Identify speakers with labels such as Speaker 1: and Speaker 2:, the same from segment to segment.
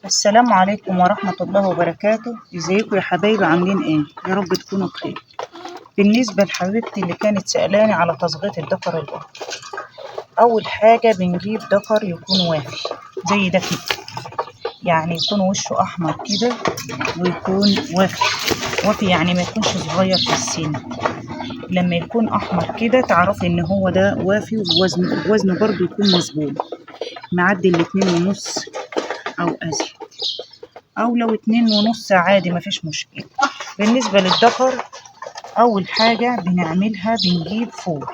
Speaker 1: السلام عليكم ورحمة الله وبركاته. ازيكم يا حبايبي؟ عاملين ايه؟ يا رب تكونوا بخير. بالنسبة لحبيبتي اللي كانت سألاني على تزغيط الدكر الأخضر، أول حاجة بنجيب دكر يكون وافي زي ده كده، يعني يكون وشه أحمر كده ويكون وافي وافي، يعني ما يكونش صغير في السن. لما يكون أحمر كده تعرفي إن هو ده وافي، ووزنه برضو يكون مظبوط، معدي 2.5 أو أزيد، أو لو 2.5 عادي مفيش مشكلة. بالنسبة للدكر أول حاجة بنعملها بنجيب فول،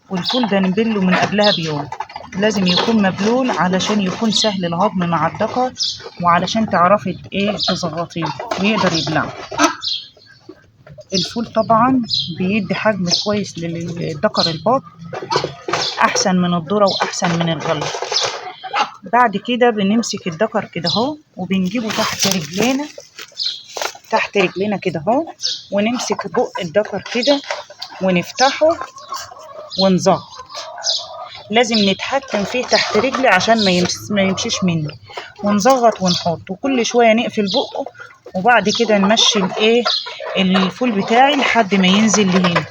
Speaker 1: والفول ده نبله من قبلها بيوم، لازم يكون مبلول علشان يكون سهل الهضم مع الدكر، وعلشان تعرفي تزغطيه ويقدر يبلعه. الفول طبعا بيدي حجم كويس للدكر البط، احسن من الذرة واحسن من الغلة. بعد كده بنمسك الدكر كده اهو وبنجيبه تحت رجلينا، تحت رجلينا كده اهو، ونمسك بق الدكر كده ونفتحه ونزغط. لازم نتحكم فيه تحت رجلي عشان ما يمشيش مني، ونزغط ونحط، وكل شوية نقفل بقه، وبعد كده نمشي الفول بتاعي لحد ما ينزل لهنا.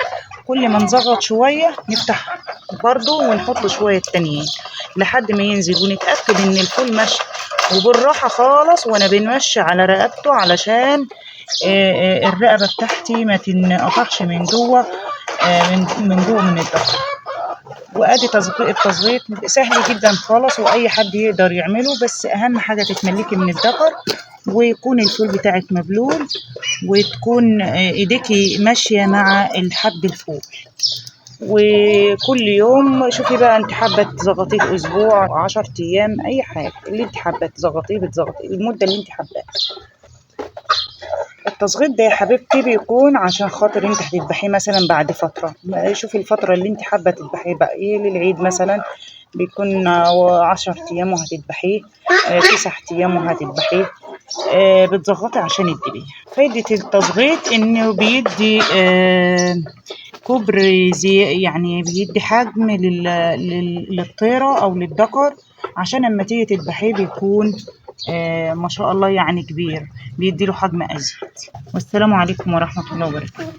Speaker 1: كل ما نزغط شوية نفتح برضو ونحط شوية تانيين لحد ما ينزل، ونتاكد ان الفول ماشي، وبالراحه خالص وانا بنمشي على رقبته علشان الرقبة بتاعتي ما تنقطعش من جوه، من جوه من الدكر. وادي التزغيط سهل جدا خالص، واي حد يقدر يعمله، بس اهم حاجة تتملكي من الدكر، ويكون الفول بتاعك مبلول، وتكون ايديكي ماشية مع الحب الفول. وكل يوم شوفي بقى انت حابة تزغطيه اسبوع، 10 ايام، اي حاجة اللي انت حابة تزغطيه بتزغطيه المدة اللي انت حباها. التزغيط ده يا حبيبتي بيكون عشان خاطر انت هتذبحيه مثلا بعد فترة، شوفي الفترة اللي انت حابة تذبحيه بقى ايه، للعيد مثلا بيكون 10 ايام وهتذبحيه، 9 ايام وهتذبحيه، بتزغطي عشان الذبيحة. فايده التزغيط انه بيدي كبر زي، يعني بيدي حجم للطيره او للدكر، عشان لما تيجي تذبحيه بيكون ما شاء الله يعني كبير، بيدي له حجم ازيد. والسلام عليكم ورحمة الله وبركاته.